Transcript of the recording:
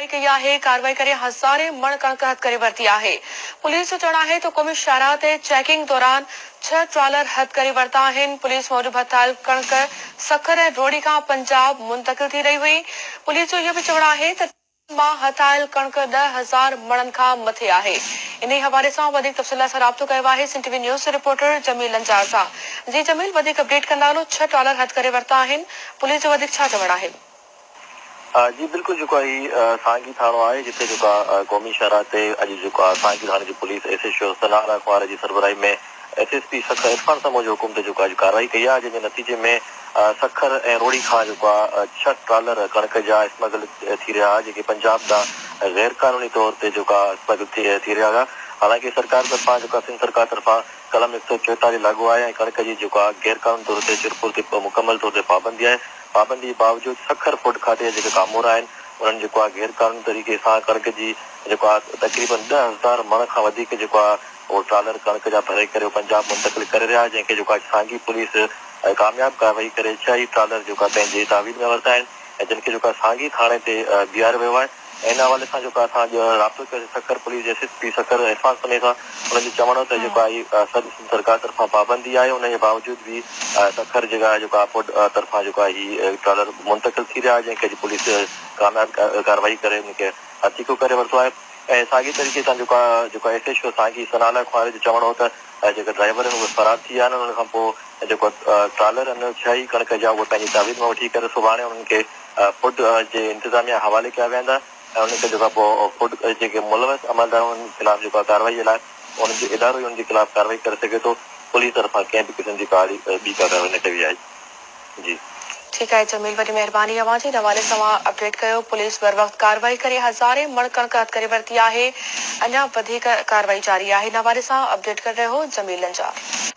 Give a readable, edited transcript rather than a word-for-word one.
ڪئي آهي، ڪارروائي ڪري هزارين مڻ ڪڻڪ هٿ ڪري ورتي آهي. پوليس جو چوڻ آهي ته قومي شاهراهه تي چيڪنگ دوران ڇهه ٽرالر هٿ ڪري ورتا آهن، پوليس موجب هٿ آيل ڪڻڪ سکر ۽ روهڙي کان پنجاب منتقل ٿي رهي هئي. پوليس جو اهو به چوڻ آهي ته ٽرالرن مان هٿ آيل ڪڻڪ 10,000 مڻن کان مٿي آهي. انهي حوالي سان وڌيڪ تفصيل لاء اسان رابطو ڪيو آهي سنڌ ٽي وي نيوز جي رپورٽر جميل لنجار سان. جي جميل وڌيڪ اپڊيٽ ڪندا هلو ڇهه ٽرالر هٿ ڪري ورتا آهن پوليس جو وڌيڪ ڇا چوڻ آهي؟ جي بلڪل جيڪو آهي هي سانگي ٿاڻو آهي جتي جيڪو آهي قومي شاهراهه تي اڄ جيڪو آهي سانگي ٿاڻي جي پوليس ايس ايڇ او ثناء الله کنوار جي سربراهي ۾ S S P Sukkur Irfan Samoon جي حڪم تي جيڪو آهي اڄ ڪارروائي ڪئي آهي جنهن جي نتيجي ۾ سکر ۽ روهڙي کان جيڪو آهي ڇهه ٽرالر ڪڻڪ جا اسمگل ٿي رهيا هئا جيڪي پنجاب ڏانهن غير قانوني طور تي جيڪو آهي اسمگل ٿي رهيا هيا حالانڪه سرڪار طرفان جيڪو آهي سنڌ سرڪار طرفان قلم 144 لاڳو آهي ۽ ڪڻڪ جي جيڪو آهي غير قانوني طور تي چرپر تي مڪمل طور تي پابندي آهي پابندي جي باوجود سکر فوڊ کاتي جا جيڪي ڪامورا آهن انهن جيڪو آهي غير قانوني طريقي سان ڪڻڪ جي جيڪو آهي تقريبن 10,000 مڻ کان وڌيڪ جيڪو آهي اهو ٽرالر ڪڻڪ جا ڀري ڪري اهو پنجاب منتقل ڪري رهيا جنهن کي جيڪو آهي سانگي پوليس ڪامياب ڪارروائي ڪري ڇهه ئي ٽرالر جيڪو آهي پنهنجي تحويل ۾ ورتا آهن ۽ جن کي جيڪو آهي سانگي ٿاڻي تي بيهاريو ويو آهي. ان حوالي سان جيڪو اسان اڄ رابطو ڪيوسين سکر پوليس جي S S P Sukkur Irfan سمي سان انهن جو چوڻ هو ته جيڪو آهي سنڌ سرڪار طرفان پابندي آهي ان جي باوجود به سکر جيڪا آهي جيڪو آهي فوڊ طرفان جيڪو آهي هي ٽرالر منتقل ٿي رهيا آهي جنهن کي اڄ پوليس ڪامياب ڪارروائي ڪري ان کي هٿيڪو ڪري ورتو آهي ۽ ساڳي طريقي سان جيڪو آهي جيڪو ايس ايڇ او سانگي ثناء الله خواري جو چوڻ هو ته جيڪا ڊرائيور آهن اهي فرار ٿي ويا آهن ان کان پوء جيڪو ٽرالر آهن ڇهه ئي ڪڻڪ جا اهي پنهنجي تحويل ۾ وٺي ڪري سڀاڻي انهن کي فوڊ جي انتظاميا حوالي ڪيا ويندا ۽ انهن کي جيڪو پوء فوڊ جيڪي ملوث عملدار انهن خلاف جيڪو ڪارروائي جي لاء انهن جو ادارو ئي انهن جي خلاف ڪارروائي ڪري سگهي ٿو پوليس طرفان ڪنهن به قسم جي ڪا اهڙي ٻي ڪا ڪارروائي نه ڪئي وئي آهي جي. ٺيڪ آهي جميل وڏي مهرباني اوهان جي ان حوالي سان اوهان اپڊيٽ ڪيو پوليس بروقت ڪارروائي ڪري هزارين مڻ ڪڻڪ هٿ ڪري ورتي آهي اڃا وڌيڪ ڪارروائي جاري آهي ان حوالي سان اپڊيٽ ڪري رهيو هو جميل لنجار.